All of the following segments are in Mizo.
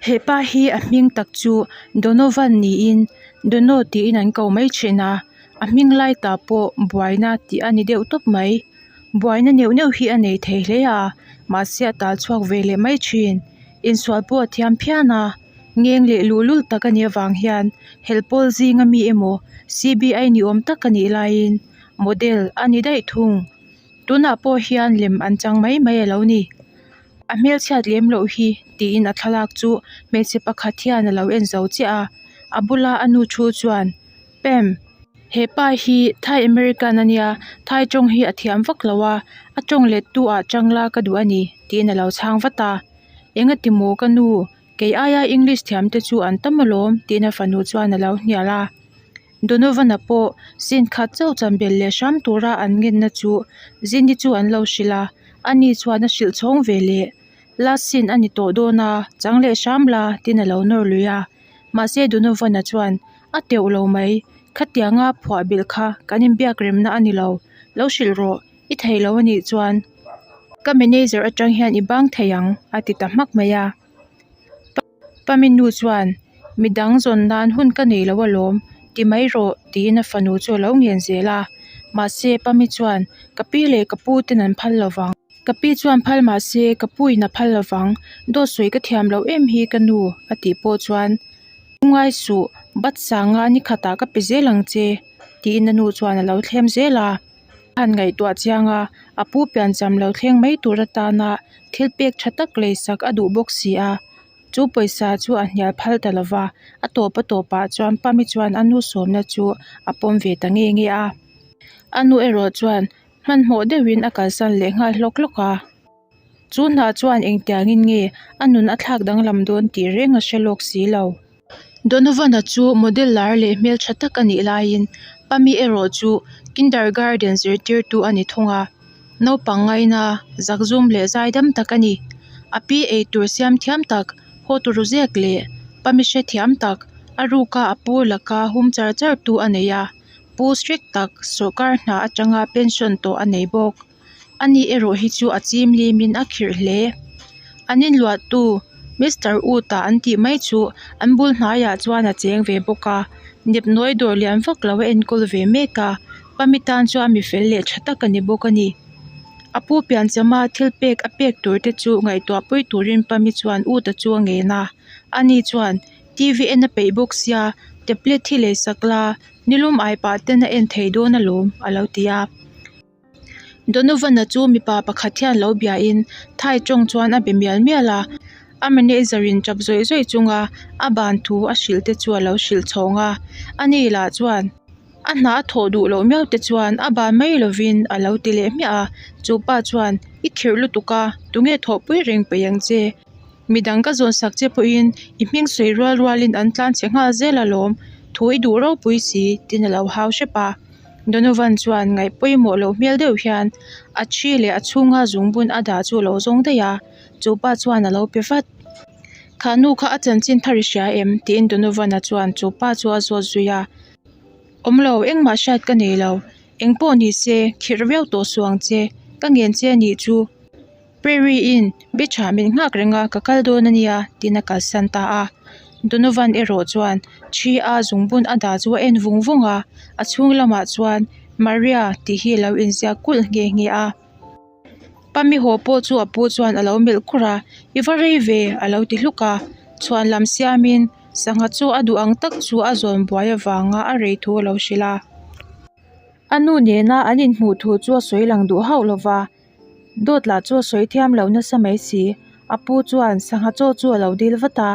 Hepa hi a hming tak chu Donovan niin Dono tiin an ko mai thin a a hming lai tah pawh buaina tih a ni deuh tawp mai buaina neuh neuh hi a nei thei hle a mahse a tal chhuak ve leh mai thin insual pawh a thiam phian a ngeng leh luhlul tak a nih avang hian helpawl zinga mi emaw c b i ni awm tak a nih laiin model a ni daih thung tunah pawh hian lem an chang mai mai a lo ni. A hmelchhiat lem loh hi tiin a thlalak chu hmeichhe pakhat hian a lo en zo chiah a a bula a nu thu chuan Pam he pa hi Thai American ania Thai tawng hi a thiam vak lo a a tawng let tu ah chang la ka duh a ni tiin a lo chhang vat a eng ati maw ka nu kei aia English thiam te chu an tam alawm tiin a fanu chuan a lo hnial a. Donovan-a pawh sin khat chauh chan belh leh hram tura an ngenna chu Zini chu an lo hrilh a, ani chuan a hrilh chhawng ve leh. Last sin a ni tawh dawn a, chang leh hram la, tiin a lo nawr lui a. Mahse Donovan-a chuan, A teuh lo mai, khatianga phuah bilh kha kan inbiak remna a ni lo, lo hrilh rawh, i thei lo a nih chuan ka manager atang hian i bang thei ang, a ti ta hmak mai a. Pami nu chuan, Midang zawn nan hun ka nei lo alawm, ti mai rawh, tiin a fanu chu a lo ngen zel a. Mahse, Pami chuan, Ka pi leh ka pu ten an phal lo vang. Ka pi chuan phal mah se, ka pu in a phal lo vang. Dawt sawi ka thiam loh em hi ka nu, a tih pawh chuan, U ngai suh, bat sanga ni khatah ka pe zel ang che, tiin a nu chuan a lo thlem zel a. A han ngaihtuah chiang a, a pu piancham lo thleng mai tur atana thil pek tha tak leisak a duh bawk si a, chu pawisa chu a hnial phal ta lo va, a tawp a tawpah chuan Pami chuan a nu sawmna chu a pawm ve ta nge nge a. A nu erawh chuan hmanhmawh deuhin a kalsan leh nghal hlawk hlawk a. Chu hna chuan engtiangin nge a nun a thlak danglam dawn tih reng a hre lawk si lo. Donovan-a chu model lar leh hmeltha tak a nih laiin Pami erawh chu kindergarten zirtirtu a ni thung a, naupang ngaina, zakzum leh zaidam tak a ni. A pi eitur siam thiam tak, haw turu zek leh Pami hrethiam tak, a ruka a pu laka hum char char tu a nei a, pu strict tak sawrkar hna atanga pension tawh a nei bawk. Ani erawh hi chu a chim limin a khirh hle. An inluahtu Mister Wood-a an tih mai chu an bul hnaiah chuan a cheng ve bawk a, nepnawi dawr lian vak lo a enkawl ve mek a, Pami tan chuan mi fel leh tha tak a ni bawk a ni. A pu pianchama thil pek a pek tur te chu ngaihtuah pui turin Pami chuan Wood-a chu a ngen a, ani chuan T_V en a peih bawk sia tablet hi leisak la, nilum ai pah ten a en thei dawn alawm a lo ti a. Donovan-a chu mipa pakhat hian lo biain Thai tawng chuan a be mial mial a, a manager in tap zawih zawih chunga a ban thu a hrilh te chu a lo hrilh chhawng a, ani lah chuan a hna a thawh duh loh miau te chuan a ban mai lovin a lo ti leh hmiah a, chu pa chuan i khirh lutuk a, tunge thawhpui reng peih ang che? Midang ka zawn sak che pawhin i hming sawi rual rualin an tlan chhe nghal zel alawm, thu i duh ropui si tiin a lo hau hrep a. Donovan chuan ngaih pawimawh loh hmel deuh hian a thi leh a chhunga zungbun a dah chu a lo zawng daih a, chu pa chuan a lo pe vat. Kha nu kha a chanchin thar i hria em? tiin Donovan-a chuan chu pa chu a zawt zui a. Awm lo, engmah hriat ka nei lo. Engpawh ni se, khirh viau tawh suh ang che, ka ngen che anih chu. Prairie in beach ah min nghak reng a, ka kal dawn a nia tiin a kalsan ta a. Donovan erawh chuan thi a zungbun a dah chu a en vung vung a, a chhung lamah chuan Maria tih hi a lo inziak kulh nghe nghe a. Pami haw pawh chu a pu chuan a lo melh kur a, I va rei ve a lo ti hluk a, chhuan lam siamin sangha chu a duh ang tak chu a zawn buai avanga a rei thu a lo hrilh a. A nu nena an inhmuh thu chu a sawi lang duh hauh lova. Dawt lah chu a sawi thiam lo nasa mai si. A pu chuan sangha chaw chu a lo dil vat a.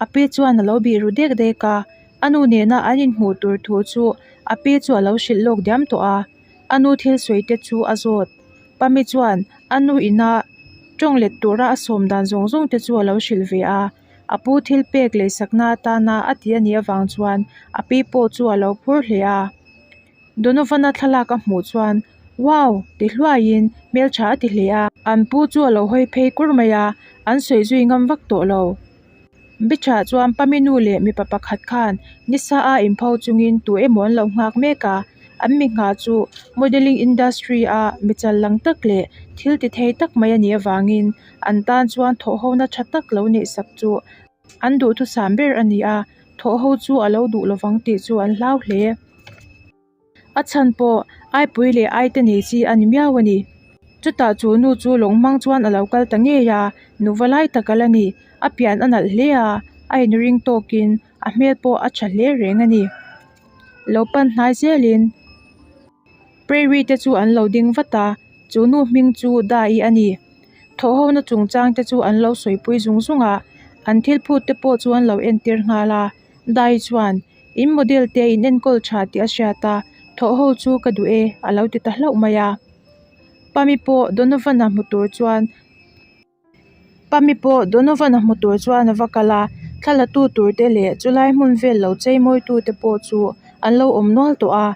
A pi chuan a lo bih ru dek dek a. A nu nena an inhmuh tur thu chu a pi chu a lo hrilh lawk diam tawh a. A nu thil sawi te chu a zawt. Pami chuan a nu ina tawng let tura a sawm dan zawng zawng te chu a lo hrilh ve a. A pu thil pek leisakna atana a ti a nih avang chuan a pi pawh chu a lo phur hle a. Donovan-a thlalak a hmuh chuan Wow! ti hluaiin hmeltha a ti hle a. An pu chu a lo hawi phei kur mai a, an sawi zui ngam vak tawh lo. Beach-ah chuan Pami nu leh mipa pakhat khan nisa a inpho chungin tu emaw an lo nghak mek a, an mi nghah chu modelling industry-a mi chal lang tak leh thil ti thei tak mai a nih avangin an tan chuan thawhhona tha tak lo neihsak chu. An duhthusam ber a ni a, thawh ho chu a lo duh lovang tih chu an hlau hle. A chhan pawh aipui leh aite nei chi a ni miau a ni. Chutah chu nu chu lawng hmang chuan a lo kal ta ngei a, nuva lai tak a la ni. A pian a nalh hle a, a inring tawkin a hmel pawh a tha hle reng a ni. Lo pan hnai zelin Prairie te chu an lo ding vat a, chu nu hming chu Dai a ni. Thawhhona chungchang te chu an lo sawipui zung zung a, an thil phut te pawh chu an lo entir nghal a. Dai chuan, In model te in enkawl tha tih a hriat a, thawhho chu ka duh e a lo ti ta hlauh mai a. Pami pawh Donovan-a hmu tur chuan Pami pawh Donovan-a hmu tur chuan a va kal a, thla la tu tur te leh chulai hmun vel lo cheimawi tu te pawh chu an lo awm nual tawh a.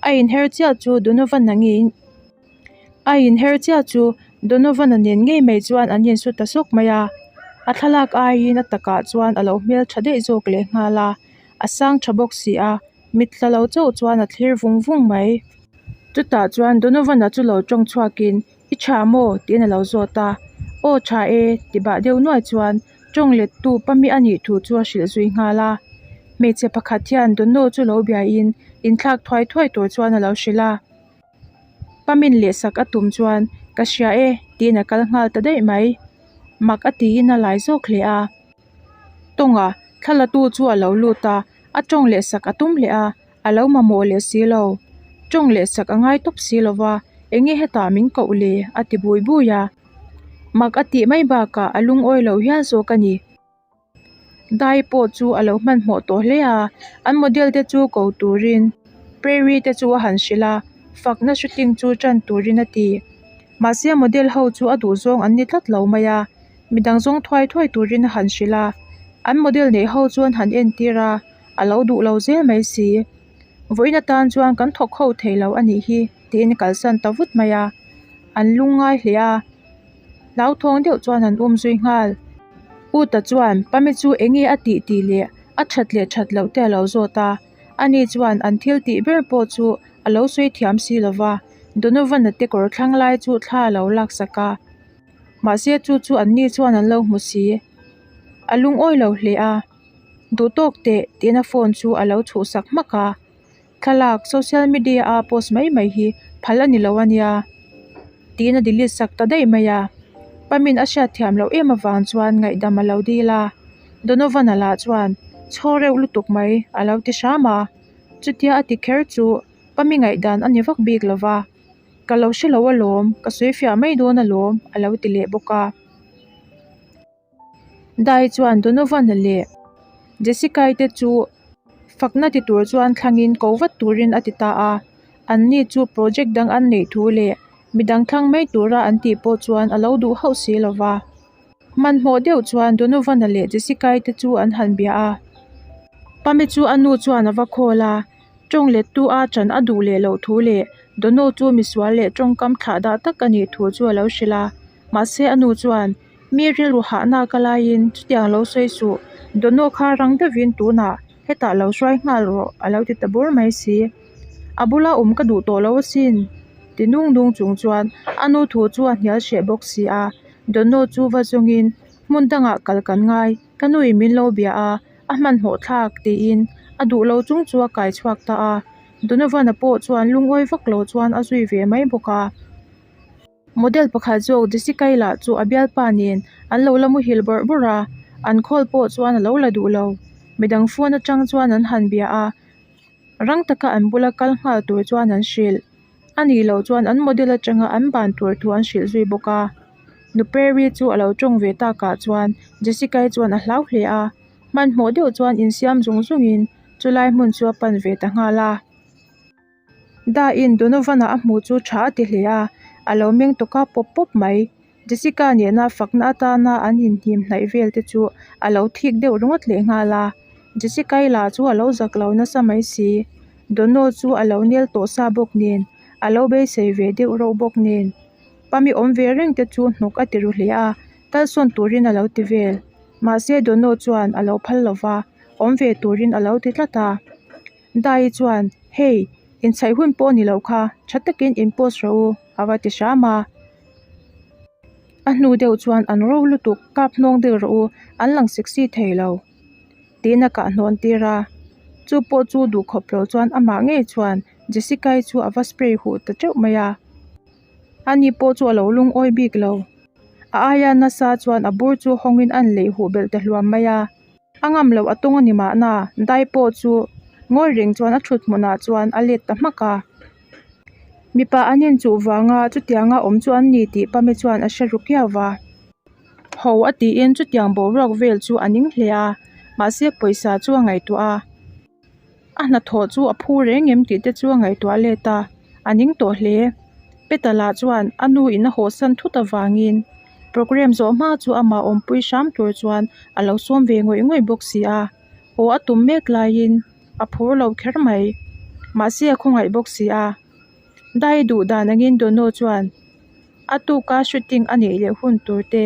A inher chiah chu Donovan-a ngeiin A inher chiah chu Donovan-a nen ngei mai chuan an insu ta sawk mai a, a thlalak aiin a takah chuan a lo hmeltha daih zawk leh nghal a, a sang tha bawk si a, mit tla lo chauh chuan a thlir vung vung mai. Chutah chuan Donovan-a chu lo tawng chhuakin, I tha maw? tiin a lo zawt a, Aw tha e ti bah deuh nuai chuan tawng lettu pami a nih thu chu a hrilh zui nghal a. Hmeichhe pakhat hian Dono chu lo biain inthlak thuai thuai tur chuan a lo hrilh a. Pamin lehsak a tum chuan ka hria e tiin a kal nghal ta daih mai. Mak a tiin a lai zawk hle a. Tawnga thlalatu chu a lo lut a, a tawng lehsak a tum leh a, a lo mamawh leh si lo. Tawng lehsak a ngai tawp si lo va, enge hetah min koh le a ti bui bui a. Mak a tih mai bakah a lungawi lo hial zawk a ni. Dai pawh chu a lo hmanhmawh tawh hle a, an model te chu ko turin Prairie te chu a han hrilh a, fakna shooting chu tan turin a ti. Mahse model ho chu a duhzawng an ni tlat lo mai a, midang zawng thuai thuai turin a han hrilh a, an model neih ho chu an han entir a, a lo duh lo zel mai si. Vawiin atan chuan kan thawk ho thei lo a nih hi tiin kalsan ta vut mai a, an lungngai hle a. Hlauthawng deuh chuan an um zui nghal. Uta chuan Pami chu enge a tih tih leh a that leh that loh te a lo zawt a. Ani chuan an thil tih ber pawh chu a lo sawi thiam si lo va, Donovan-a te kawr thlang lai chu thla a lo laksak a. Mahse chu chu anni chuan an lo hmu si. A lungawi lo hle a. Duh tawk teh tiin a phone chu a lo chhuhsak hmak a. Thlalak social media a post mai mai hi phal a ni lo a nia tiin a delete sak ta daih mai a. Pamin a hriat thiam loh em avang chuan ngaihdam a lo dil a, Donovan-a lah chuan chhaw reuh lutuk mai a lo ti hram a, chutia a ti kher chu Pami ngaihdan a ni vak bik lo va, Ka lo hre lo alawm, ka sawi fiah mai dawn alawm a lo ti leh bawk a. Dai chuan Donovan-a leh Jessica-i te chu fakna ti tur chuan thlangin ko vat turin a ti ta a. Anni chu project dang an neih thu leh midang thlang mai tura an tih pawh chuan a lo duh hauh si lo va. Hmanhmawh deuh chuan Donovan-a leh Jessica-i te chu an han bia a. Pami chu a nu chuan a va call a, tawng lettu a chan a duh leh loh thu leh Dono chu misual leh tawngkam thlah dah tak a nih thu chu a lo hrilh a. Mahse a nu chuan Mi rilru hahna ka laiin chutiang lo sawi suh, Dono kha rang deuhin tunah hetah lo hruai nghal rawh a lo ti ta bur mai si. A bula awm ka duh tawh lo asin ti nung nung chung chuan a nu thu chu a hnial hreh bawk si a, Dono chu va zawngin hmun dangah kal kan ngai, ka nuin min lo bia a, a hmanhmawh thlak tiin a duh lo chung chu a kai chhuak ta a, Donovan-a pawh chuan lungawi vak lo chuan a zui ve mai bawk a. Model pakhat zawk Jessica-i lah chu a bialpa nen an lo la muhil bawrh bawrh a, an call pawh chuan a lo la duh lo. Midang phone atang chuan an han bia a, rang taka an bula kal nghal tur chuan an hrilh. A nih loh chuan an model atanga an ban tur thu an hrilh zui bawk a. Nu Perry chu a lo tawng ve takah chuan Jessica-i chuan a hlau hle a, hmanhmawh deuh chuan insiam zung zungin chulai hmun chu a pan ve ta nghal a. Dain Donovan-a a hmuh chu tha a ti hle a, a lo meng tawk a pawp pawp mai. Jessica nena fakna atana an inhnim hnaih vel te chu a lo thik deuh ringawt leh nghal a. Jessica-i lah chu a lo zak lo nasa mai si. Dono chu a lo nel tawh sa bawk nen, a lo beisei ve deuh reuh bawk nen. Pami awm ve reng te chu hnawk a ti ru hle a, kalsawn turin a lo ti vel. Mahse Dono chuan a lo phal lo va, awm ve turin a lo ti tlat a. Dai chuan, Hei, inchhaih hun pawh ni lo kha, tha takin in post rawh u, a va ti hram a. A hnu deuh chuan an ro lutuk kap hnawng deuh rawh u, an lang sexy thei lo tiin a kah hnawn tir a. Chu pawh chu duhkhawp lo chuan amah ngei chuan Jessica-i chu a va spray huh ta teuh mai a. Ani pawh chu a lo lungawi bik lo. A aia nasa chuan a bur chu hawngin a inleih huh belh ta hluam mai a. A ngam loh a tawng a ni mahna, dai pawh chu ngawi reng chuan a thut hmunah chuan a let ta hmak a. Mipa an inchuh vanga chutianga awm chu an ni tih Pami chuan a hre ru kiau va. Ho a tiin chutiang boruak vel chu a ning hle a, mahse pawisa chu a ngaihtuah a. A hnathawh chu a phu reng em tih te chu a ngaihtuah let a, a ning tawh hle. Petala chuan a nu in a hawhsan thut avangin programme zawh hma chu amah awmpui hram tur chuan a lo sawm ve ngawih ngawih bawk si a, haw a tum mek laiin a phur lo kher mai. Mahse a khawngaih bawk si a. Dai duh dan angin Dono chuan a tuka shooting a neih leh hun tur te,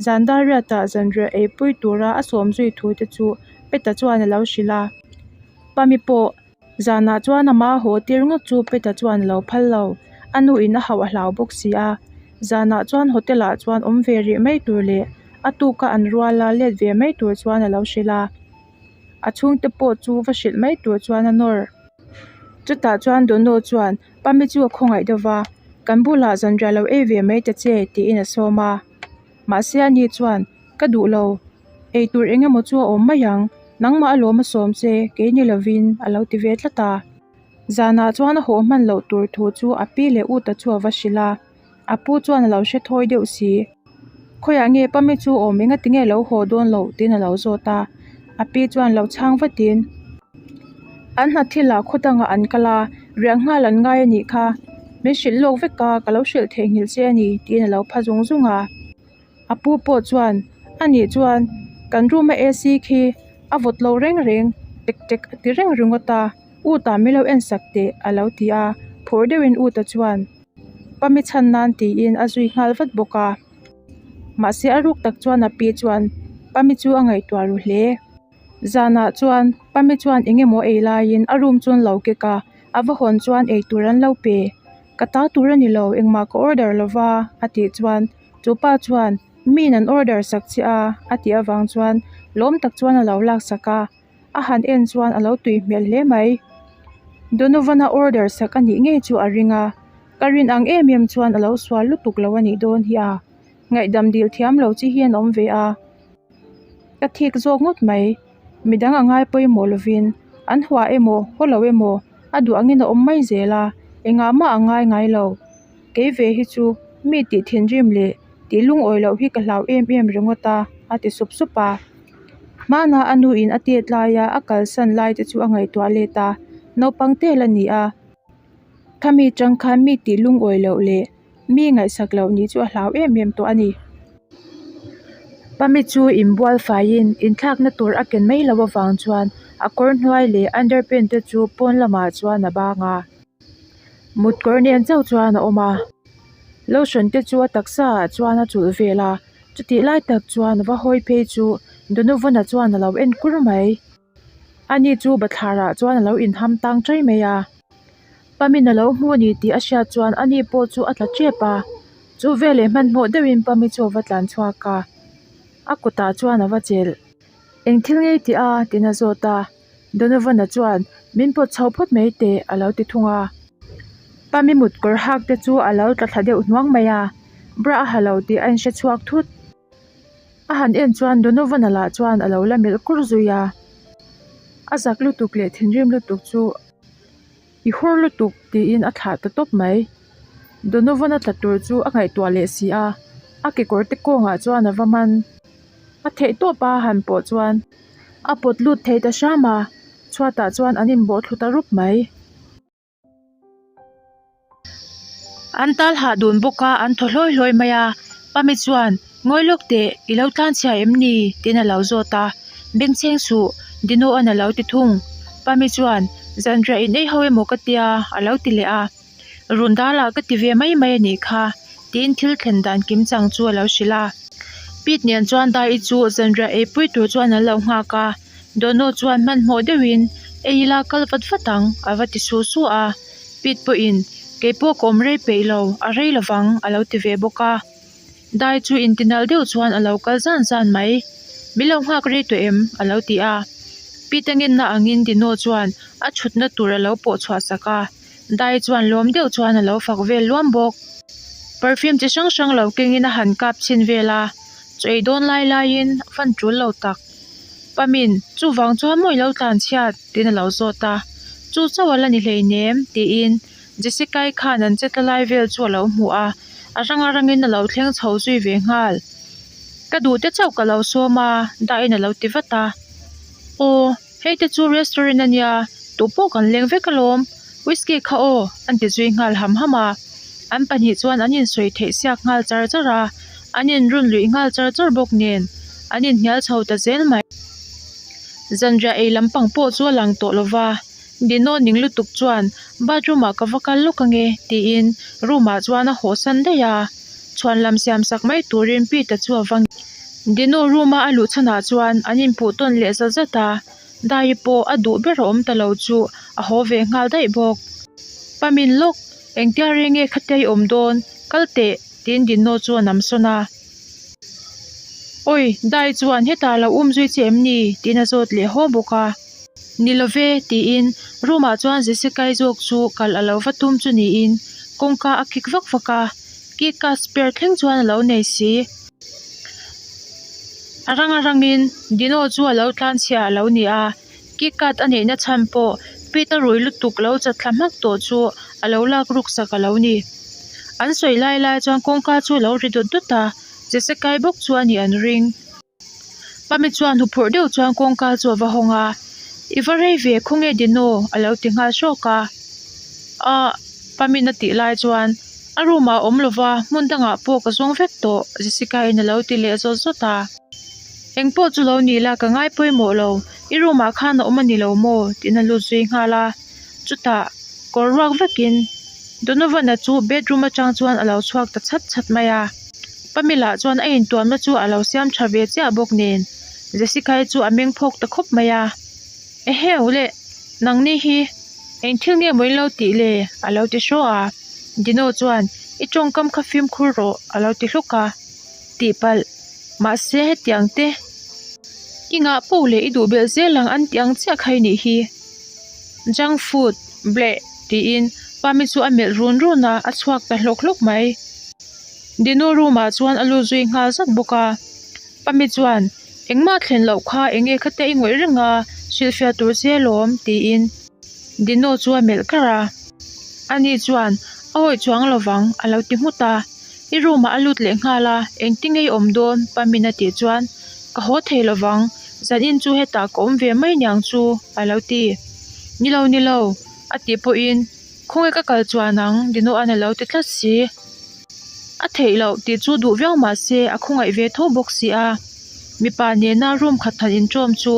zan dar riatah zanriah eipui tura a sawm zui thu te chu Peta chuan a lo hrilh a. Pami pawh zanah chuan amah a haw tir ngawt chu Peta chuan a lo phal lo, a nu in a hauh a hlau bawk si a. Zanah chuan hotel ah chuan awm ve rih mai tur leh a tuka an ruala let ve mai tur chuan a lo hrilh a. A chhungte pawh chu va hrilh mai tur chuan a nawr. Chutah chuan Dono chuan Pami chu a khawngaih deuh va, Kan bulah zanriah lo ei ve mai ta che, tiin a sawm a. Mahse ani chuan, Ka duh lo, ei tur eng emaw chu a awm mai ang, nangmah alawm a sawm che, kei ni lovin, a lo ti ve tlat a. Zanah chuan a haw hman loh tur thu chu a pi leh u ta chu a va hrilh a, a pu chuan a lo hre thawi deuh si. Khawiah nge Pami chu awm enga tinge lo haw dawn loh tiin a lo zawt a, a pi chuan lo chhang vatin, An hna thilah khaw dangah an kal a, riah nghal an ngai a nih kha, min hrilh lawk vek a, ka lo hrilh theihnghilh che a ni tiin a lo pha zung zung a. A pu pawh chuan, A nih chuan kan room a AC khi a vawt lo reng reng tek tek a ti reng ringawt a, U ta min lo en sak teh a lo ti a, phur deuhin U ta chuan, Pami chhan nan tiin a zui nghal vat bawk a. Mahse a ruk tak chuan a pi chuan Pami chu a ngaihtuah ru hle. Zanah chuan Pami chuan eng emaw ei laiin a room chu an lo kek a, a va hawn chuan eitur an lo pe. Ka ta tur a ni lo, engmah ka order lo va a tih chuan chu pa chuan miin an order sak che a a tih avang chuan lawm tak chuan a lo lak sak a. A han en chuan a lo tui hmel hle mai. Donovan-a order sak a nih ngei chu a ring a, ka rin ang em em chuan a lo sual lutuk lo a nih dawn hi a, ngaihdam dil thiam lo chi hian a awm ve a. Ka thik zawk ngawt mai, midang a ngai pawimawh lovin an hua emaw haw lo emaw a duh angin a awm mai zel a, engah mah a ngai ngai lo. Kei ve hi chu mi tih thinrim leh tih lungawi loh hi ka hlau em em ringawt a, a ti sup sup a. Hmana a nuin a tet laia a kalsan lai te chu a ngaihtuah let a, naupang tel a ni a. Khami chang khan mi tih lungawi loh leh mi ngaihsak loh nih chu a hlau em em tawh a ni. Pami chu inbual faiin inthlakna tur a ken mai loh avang chuan a kawr hnuai leh underpant te chu pawn lamah chuan a bang a. Mut kawr nen chauh chuan a awm a, lotion te chu a taksa ah chuan a chulh vel a. Chutih lai tak chuan va hawi phei chu Donovan-a chuan a lo en kur mai. Ani chu bathlar ah chuan a lo inham tang chai mai a. Pamin a lo hmu a ni tih a hriat chuan ani pawh chu a tla tep a. Chu veleh hmanhmawh deuhin Pami chu a va tlan chhuak a, a kutah chuan a va chelh. Eng thil ngei tih a? tiin a zawt a. Donovan-a chuan min pawt chho phawt mai teh a lo ti thung a. Pami mut kawr hak te chu a lo tla thla deuh hnuang mai a, bra a ha lo tih a inhre chhuak thut. A han en chuan Donovan-a lah chuan a lo la melh kur zui a. A zak lutuk leh thinrim lutuk chu i hur lutuk tiin a thlah ta tawp mai. Donovan-a tla tur chu a ngaihtuah leh si a, a kekawr te kawngah chuan a va man. A theih tawp a han pawh chuan. A pawt lut thei ta hram a, chhuatah chuan an inbawh thlu ta rup mai. An tal hah dun bawk a, an thaw hlawi hlawi mai a. Pami chuan, Ngawi lawk teh, i lo tlan chhia em ni? tiin a lo zawt a. Bengchheng suh, Dino-a'n a lo ti thung. Pami chuan, Zanriah in ei ho emaw ka tia, a lo ti leh a. Run dalah ka ti ve mai mai a nih kha, tiin thil thlen dan kim chang chu a lo hrilh a. Pete nen chuan Dai-i chu zanriah eipui tur chuan an lo nghak a, Dono chuan hmanhmawh deuhin, Ei ila kal vat vat ang, a va ti su su a. Pete pawhin, Kei pawh ka awm rei peih lo, a rei lovang, a lo ti ve bawk a. Dai chu intinal deuh chuan a lo kal zan zan mai. Min lo nghak rei tawh em? a lo ti a. Pete ngenna angin Dino chuan a thutna tur a lo pawh chhuah sak a. Dai chuan lawm deuh chuan a lo fak vel luam bawk. Perfume chi hrang hrang lo kengin a han kap chhin vel a, chaw ei dawn lai laiin fan tul lo tak. Pamin, Chuvang chuan maw i lo tlan chhiat? tiin a lo zawt a. Chu chauh a la ni hleinem, tiin Jessica-i khan an che tla lai vel chu a lo hmu a, a rang a rangin a lo thleng chho zui ve nghal. Ka duh te chauh ka lo sawm a, Dain a lo ti vat a. Aw, hei te chu restaurant a nia, tupawh pawh kan leng vek alawm, whisky kha aw, an ti zui nghal ham ham a. An pahnih chuan an insawi theih siak nghal char char a, an inrun luih nghal char char bawk nen, an inhnial chho ta zel mai. Zanriah ei lampang pawh chu a lang tawh lo va. Dino ning lutuk chuan bathroom ah ka va kal lawk ange tiin room ah chuan a haw san daih a, chhuan lam siam sak mai turin Pete chu a va ngei. Dino room a a luh chhan ah chuan an inphuh tawn leh zat zat a, Dai pawh a duh ber a awm ta lo chu a haw ve nghal daih bawk. Pamin lawk, engtia reng nge khatia i awm dawn, kal teh tiin Dino chu a nam sawn a. Awi, Dai chuan hetah a lo um zui che em ni? tiin a zawt leh haw bawk a. Ni lo ve, tiin room ah chuan Jessica-i zawk chu kal a lo va tum chu niin kawngka a kik vak vak a, key card spare thleng chuan a lo nei si. A rang a rangin Dino chu a lo tlanchhia a lo ni a, key card a neihna chhan pawh Pete-a rui lutuk lo chat thla hmak tawh chu a lo lak ruk sak a lo ni. An sawi lai lai chuan kawngka chu a lo ri dawt dawt a, Jessica-i bawk chu a nih an ring. Pami chuan huphurh deuh chuan kawngka chu a va hawng a, I va rei ve, khawnge Dino? a lo ti nghal hrawk a. Ahh, Pami'n a tih lai chuan a room ah a awm lova, hmun dangah pawh ka zawng vek tawh, Jessica-in a lo ti leh zawt zawt a. Engpawh chu lo ni la, ka ngai pawimawh lo, i room ah khan a awm a ni lo maw? tiin a lut zui nghal a. Chutah, kawr ruak vekin Donovan-a chu bedroom atang chuan a lo chhuak ta chhat chhat mai a. Pamela chuan a intuamna chu a lo siam tha ve chiah bawk nen Jessica-i chu a meng phawk ta khawp mai a. Eheu le, nangni hi eng thil nge maw in lo tih le? a lo ti hraw a. Dino chuan, I tawngkam kha fimkhur rawh a lo ti hluk a. Tihpalh, mahse hetiang te i ngah poh leh i duh belh zel ang an tih ang chiah kha i nih hi. Junk food, bleh, tiin Pami chu a melh run run a, a chhuak ta hlawk hlawk mai. Dino room ah chuan a lut zui nghal zat bawk a. Pami chuan, Engmah thlen loh kha enge khatia i ngawih reng a, hrilhfiah tur che alawm, tiin Dino chu a melh kar a. Ani chuan, A awih chuang lovang, a lo ti nghut a. I room ah a lut leh nghal a, engtin nge i awm dawn? Pami'n a tih chuan, Ka haw thei lovang, zanin chu hetah ka awm ve mai niang chu, a lo ti. Ni lo, ni lo, a tih pawhin, Khawnge ka kal chuan ang, Dinoa'n a lo ti tlat si. A theih loh tih chu duh viau mah se a khawngaih ve tho bawk si a. Mipa nena room khat han inṭawm chu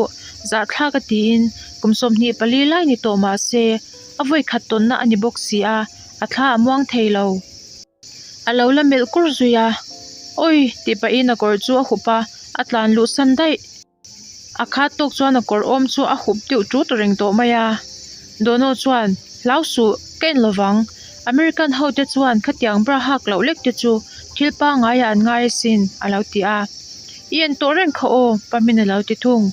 zahthlak a tiin kum 24 lai ni tawh mah se a vawi khat tawnna a ni bawk si a, a thla a muang thei lo. A lo la melh kur zui a, Awi! tih pahin a kawr chu a hup a, a tlan luh san daih. A khat tawk chuan a kawr awm chu a hup deuh tut reng tawh mai a. Dono chuan, Hlau suh, ka en lovang. American ho te chuan khatiang bra hak loh lek te chu thil pangaiah an ngai asin, a lo ti a. I en tawh reng kha aw, Pamin a lo ti thung.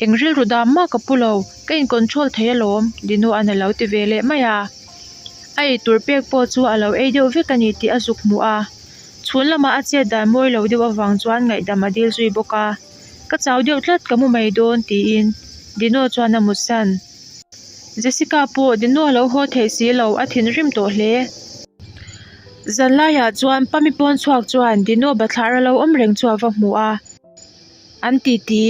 Eng rilru dam mah ka pu lo, ka in control thei alawm, Dino-a'n a lo ti ve leh mai a. A eitur pek pawh chu a lo ei deuh vek a ni tih a zuk hmuh a. Chhun lamah a chet dan mawi lo deuh avang chuan ngaihdam a dil zui bawk a. Ka chau deuh tlat ka mu mai dawn tiin Dino chuan a mutsan. Jessica pawh Dino a lo haw theih si lo a thinrim tawh hle. Zan laiah chuan Pami pawn chhuak chuan Dino bathlar a lo awm reng chu a va hmu a. An ti ti,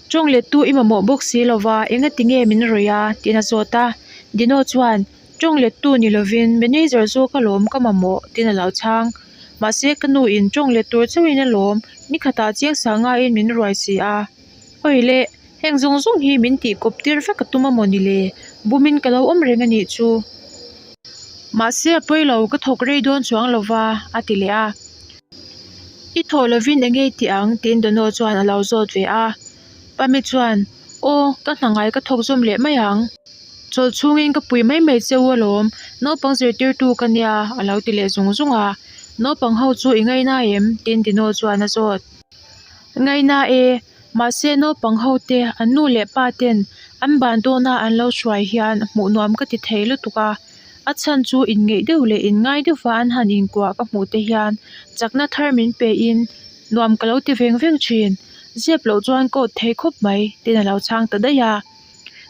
Tawng lettu i mamawh bawk si lo va, engati nge min rawih a? tiin a zawt a. Dino chuan, Tawng lettu ni lovin manager zawk alawm ka mamawh, tiin a lo chhang. Mahse ka nu in tawng let tur chauhin alawm, nikhatah chiang sangaiin min ruai si a. Awi le, heng zawng zawng hi min tih kawp tir vek a tum amaw ni le? Bumin ka lo awm reng a nih chu. Mahse a pawi lo, ka thawk rei dawn chuang lo va, a ti leh a. I thawh lovin eng nge i tih ang? tiin Dono chuan a lo zawt ve a. Pami chuan, Aw, ka hna ngai ka thawk zawm leh mai ang. Chawlh chhungin ka pui mai mai che u alawm, naupang zirtirtu ka nia, a lo ti leh zung zung a. Naupang ho chu i ngaina em? Tiin Dino chuan a zawt. Ngaina e, mahse naupang ho te an nu leh pa ten an ban dawna an lo hruai hian hmuh nuam ka ti thei lutuk a. A chhan chu inngeih deuh leh inngai deuhva an han inkuah ka hmuh te hian chakna thar min pe in nuam ka lo ti veng veng thin. Zep loh chuan ka awt thei khawp mai tiin a lo chhang ta daih a.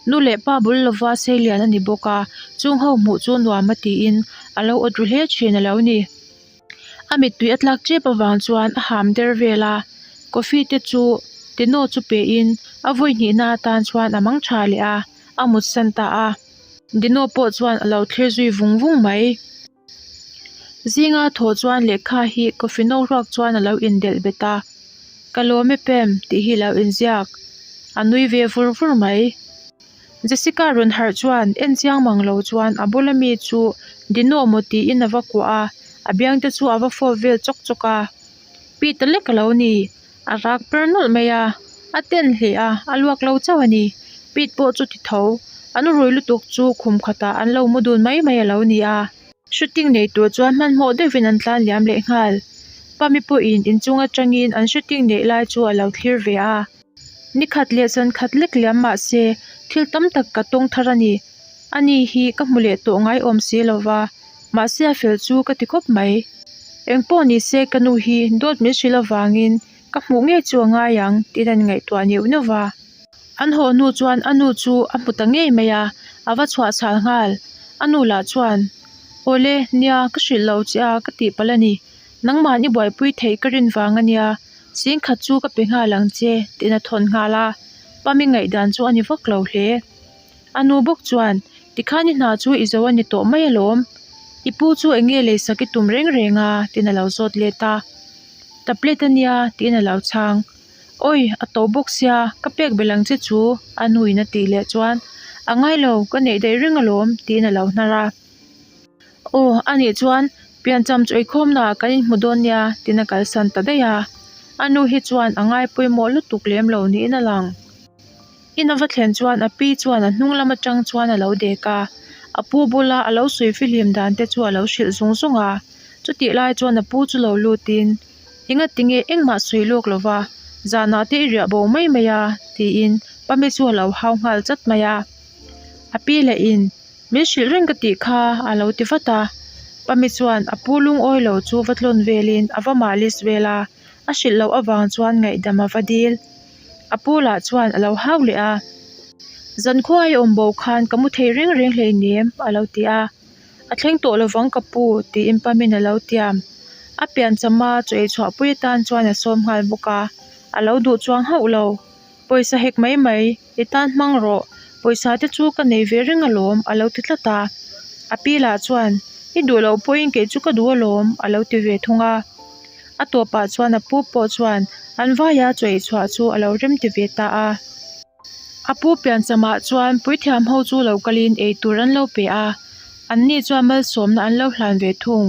Nu leh pa bul lova seilian a ni bawk a, chung ho hmuh chu nuam a tiin a lo awt ru hle thin a lo ni. A mittui a tlak tep avang chuan a ham der vel a, coffee te chu Tino chu pe in a vawi hnihna atan chuan a mang tha leh a, a mut san ta a. Dino pawh chuan a lo thlir zui vung vung mai. Zinga thaw chuan lehkha hi coffee no ruak chuan a lo indelh bet a, Ka lawm e Pam tih hi a lo inziak. A nui ve vur vur mai. Jessica rawn harh chuan en chiang mang lo chuan a bula mi chu Dino maw tiin a va kuah a, a biang te chu a va fawp vel chawk chawk a. Pete lek a lo ni. A rak per nawlh mai a, a ten hle a, a luak lo chauh a ni. Pete pawh chu ti tho, an rui lutuk chu khum khatah an lo mu dun mai mai a lo ni a. Shooting nei tur chuan hmanhmawh deuhin an tlan liam leh nghal. Pami pawhin inchung atangin an shooting neih lai chu a lo thlir ve a. Ni khat leh zan khat lek liam mah se thil tam tak ka tawng thar a ni. Ani hi ka hmu leh tawh ngai awm si lo va, mahse a fel chu ka ti khawp mai. Eng pawh ni se ka nu hi dawt min hrilh avangin ka hmuh ngei chu a ngai ang tiin an ngaihtuah neuh neuh va. An haw hnu chuan a nu chu a hmu ta ngei mai a, a va chhuah chhal nghal. A nu lah chuan, Awle, nia, ka hrilh lo che a ka tih palh a ni. Nangmahni buaipui theih ka rin vang a nia, Singkhat chu ka pe nghal ang che tiin a thawn nghal a, Pami ngaihdan chu a ni vak lo hle. A nu bawk chuan, Tikhan i hna chu i zo a ni tawh mai alawm. I pu chu eng nge leisak i tum reng reng a? tiin a lo zawt let a. Tablet a nia tiin a lo chhang. Awi, a to bawk sia, ka pek belh ang che chu a nuin a tih leh chuan, A ngai lo, ka neih daih reng alawm tiin a lo hnar a. Aw, anih chuan piancham chu eikhawmnaah kan inhmu dawn nia tiin a kalsan ta daih a. A nu hi chuan a ngai pawimawh lutuk lem lo niin a lang. In a va thlen chuan a pi chuan a hnung lam atang chuan a lo dek a, a pu bula a lo sawi fihlim dan te chu a lo hrilh zung zung a. Chutih lai chuan a pu chu lo lutin, Enga tinge engmah sawi lawk lo va, zanah te i riah bo mai mai a tiin Pami chu a lo hau nghal chat mai a. A pi leh in Min hrilh reng ka tih kha a lo ti vat a. Pami chuan a pu lungawi lo chu va tlawn velin a va malis vel a, a hrilh loh avang chuan ngaihdam a va dil. A pu lah chuan a lo hau leh a, Zankhua i awm bo khan ka mu thei reng reng hleinem a lo ti a. A thleng tawh lovang ka pu tiin Pamin a lo tiam. A pianchama chaw ei chhuahpui atan chuan a sawm nghal bawk a, a lo duh chuang hauh lo. Pawisa hek mai mai, i tan hmang rawh, pawisa te chu ka nei ve reng alawm a lo ti tlat a. A pi lah chuan, I duh loh pawhin kei chu ka duh alawm a lo ti ve thung a. A tawpah chuan a pu pawh chuan an vaia chaw ei chhuah chu a lo rem ti ve ta a. A pu pianchamah chuan puithiam ho chu lo kalin ei tur an lo pe a, anni chuan malsawmna an lo hlan ve thung.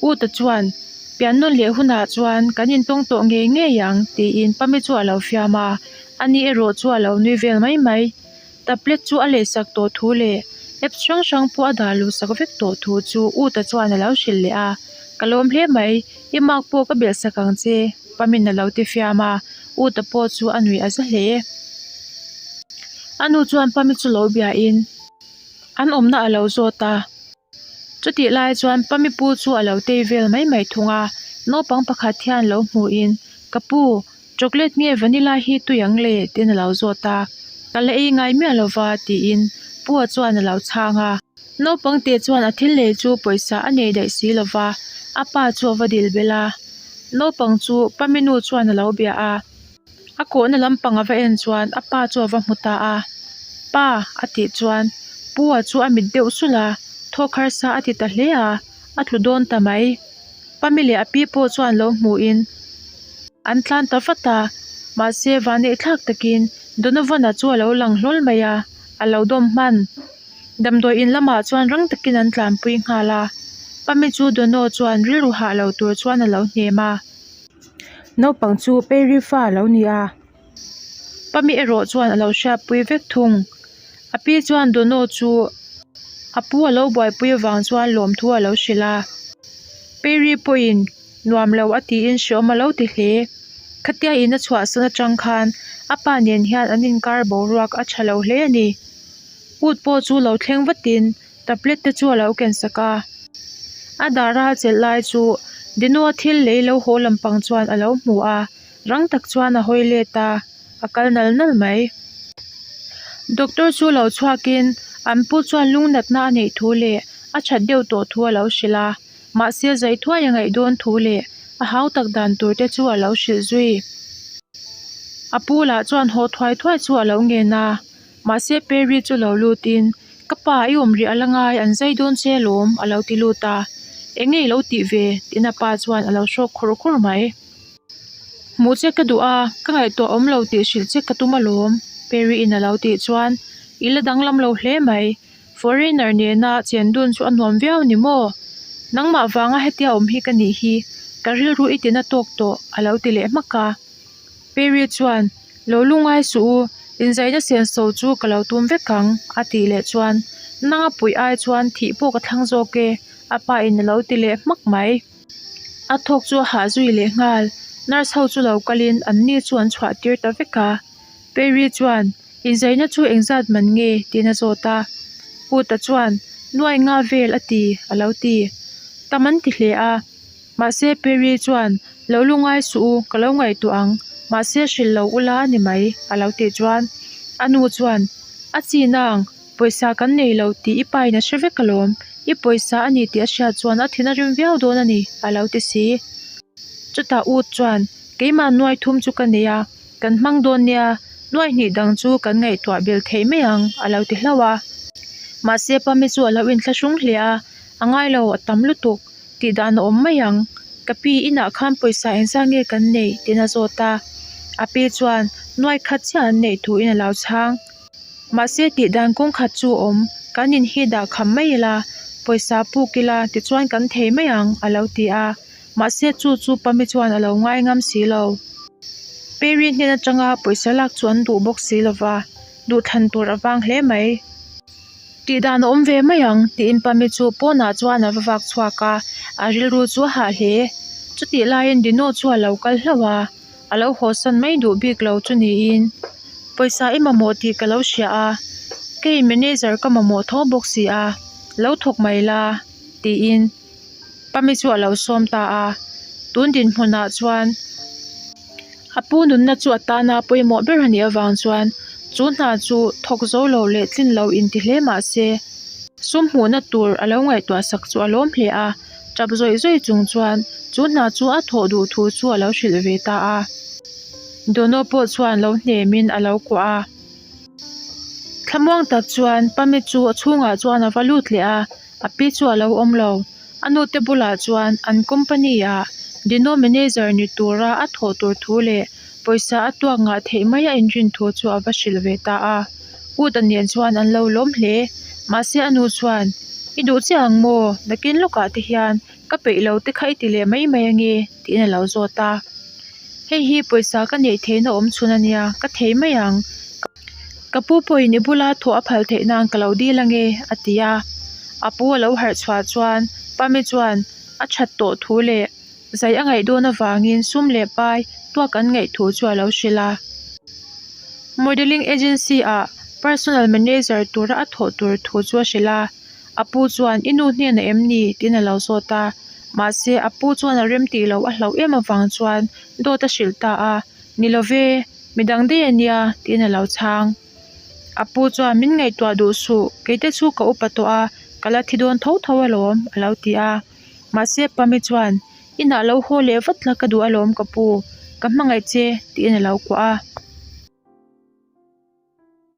Uta chuan, Piannawn leh hunah chuan kan intawng tawh ngei ngei ang, tiin Pami chu a lo fiam a, ani erawh chu a lo nui vel mai mai. Tablet chu a lehsak tawh thu leh apps hrang hrang pawh a dah luhsak vek tawh thu chu Uta chuan a lo hrilh leh a, Ka lawm hle mai, i mark pawh ka belhsak ang che, Pami'n a lo ti fiam a, Uta pawh chu a nuih a za hle. A nu chuan Pami chu lo biain an awmna a lo zawt a. Chutih lai chuan Pami pu chu a lo tei vel mai mai thung a, naupang pakhat hian lo hmuhin, Ka pu, chocolate nge vanilla hi tui ang le? tiin a lo zawt a, Ka la ei ngai miah lo va tiin Pua chuan a lo chhang a. Naupang te chuan a thil lei chu pawisa a nei daih si lo va, a pa chu a va dil belh a. Naupang chu Pami nu chuan a lo bia a. A kawhna lampang a va en chuan a pa chu a va hmu ta a, Pa! a tih chuan Pu a chu a mit deuh sulh a, thawk harsa a ti ta hle a, a tlu dawn ta mai. Pami leh a pi pawh chuan lo hmuhin an tlan ta vat a, mahse vanneih thlak takin Donovan-a chu a lo lang hlawl mai a, a lo dawm hman. Damdawi in lamah chuan rang takin an tlanpui nghal a, Pami chu Dono chuan rilru hah lo tur chuan a lo hnem a. Naupang chu Perry fa a lo ni a, Pami erawh chuan a lo hriatpui vek thung. A pi chuan Dono chu a pu a lo buaipui avang chuan lawmthu a lo hrilh a. Perry pawhin nuam lo a tiin hreawm a lo ti hle. Khatia in a chhuahsan atang khan a pa nen hian an inkar boruak a tha lo hle a ni. Ut pawh chu lo thleng vatin tablet te chu a lo ken sak a. A dahra chelh lai chu Dino-a thil lei lo haw lampang chuan a lo hmu a, rang tak chuan a hawi let a, a kal nal nal mai. Doctor chu lo chhuakin an pu chuan lungnatna a neih thu leh a that deuh tawh thu a lo hrilh a, mahse zai thuai a ngaih dawn thu leh a hau tak dan tur te chu a lo hrilh zui. A pu lah chuan haw thuai thuai chu a lo ngen a, mahse Perry chu lo lutin Ka pa i awm rih a la ngai an zai dawn che alawm a lo ti lut a, Eng nge i lo tih ve? tiin a pa chuan a lo hrawk khur khur mai. Hmuh che ka duh a, ka ngaihtuah awm lo tih hrilh che ka tum alawm, Perry in a lo tih chuan i la danglam lo hle mai. Foreigner nena chen dun chu a nuam viau ni maw? Nangmah vanga hetia awm hi ka nih hi, ka rilru i tina tawk tawh, a lo ti leh hmak a. Perry chuan, Lo lungai suh u, inzaina senso chu ka lo tum vek ang, a tih leh chuan, Nanga puih ai chuan thih pawh ka thlang zawk e, a pa in a lo ti leh hmak mai. A thawk chu a hah zui leh nghal, nurse ho chu lo kalin an ni chu an chhuah tir ta vek a. Perry chuan, Inzaina chu engzat man nge? tiin a zawt a. Uta chuan, Nuai nga vel a ti, a lo ti. Tam an ti hle a. Mahse Perry chuan, Lo lungai suh u, ka lo ngaihtuah ang. Mahse hrilh lo ula a ni mai, a lo tih chuan. A nu chuan, A chi nang, pawisa kan nei lo tih i pain a hre vek alawm. I pawisa a ni tih a hriat chuan a thin a rim viau dawn a ni, a lo ti si. Chutah Ut chuan, Keimah nuai thum chu ka nei a, kan hmang dawn nia, nuai hnih dang chu kan ngaihtuah bel theih mai ang, a lo ti hlauh a. Mahse Pami chu a lo inthlahrung hle a, A ngai lo, a tam lutuk, tih dan a awm mai ang. Ka pi inah khan pawisa engzah nge kan neih? tiin a zawt a. A pi chuan nuai khat chiah an neih thuin a lo chhang. Mahse tih dan kawng khat chu a awm, kan in hi dah kham mai ila, pawisa puk ila tichuan kan thei mai ang, a lo ti a. Mahse chu chu Pami chuan a lo ngai ngam si lo. Perry hnen atanga pawisa lak chu an duh bawk si lova, duhthlan tur a vang hle mai. Tih dan a awm ve mai ang tiin Pami chu pawnah chuan a va vak chhuak a, a rilru chu a hah hle. Chutih laiin Dino chu a lo kal hlauh a, a lo hawsan mai duh bik lo chu niin pawisa i mamawh tih ka lo hria a, kei manager ka mamawh tho bawk si a, lo thawk mai la tiin Pami chu a lo sawm ta a, tun dinhmunah chuan a pu nunna chu a tana pawimawh ber a nih avang chuan chu hna chu thawk zo lo leh tlin lo inti hle mah se sum hmuhna tur a lo ngaihtuah sak chu a lawm hle a, tap zawih zawih chung chuan chu hna chu a thawh duh thu chu a lo hrilh ve ta a. Dono pawh chuan lo hnemin a lo kuah a. Thlamuang tak chuan Pami chu a chhungah chuan a va lut leh a. A pi chu a lo awm lo. A nute bulah chuan an company ah Dino manager ni tura a thawh tur thu leh pawisa a tuak ngah theih mai a inrin thu chu a va hrilh ve ta a. Ut a nen chuan an lo lawm hle. Mahse a nu chuan, I duh chiah ang maw? Nakin lawkah te hian ka peih lo te kha i ti leh mai mai ange tiin a lo zawt a. Hei hi pawisa ka neih theihna awm chhun a nia, ka thei mai ang. Ka pu pawhin i bula thawh a phal theih nan ka lo dil ange a ti a. A pu a lo harh chhuah chuan Pami chuan a that tawh thu leh zai a ngaih dawn avangin sum leh pai tuak an ngaih thu chu a lo hrilh a. Modelling agency ah personal manager tura a thawh tur thu chu a hrilh a. A pu chuan i nu hnenah em ni? tiin a lo zawt a. Mahse a pu chuan a rem tih loh a hlauh em avang chuan dawt a hrilh ta a. Ni lo ve, midang daih a nia tiin a lo chhang. A pu chuan min ngaihtuah duh suh, keite chu ka upa tawh a, ka la thi dawn tho tho alawm a lo ti a. Mahse Pami chuan inah lo haw leh vat la ka duh alawm ka pu, ka hmangaih che tiin a lo kuah a.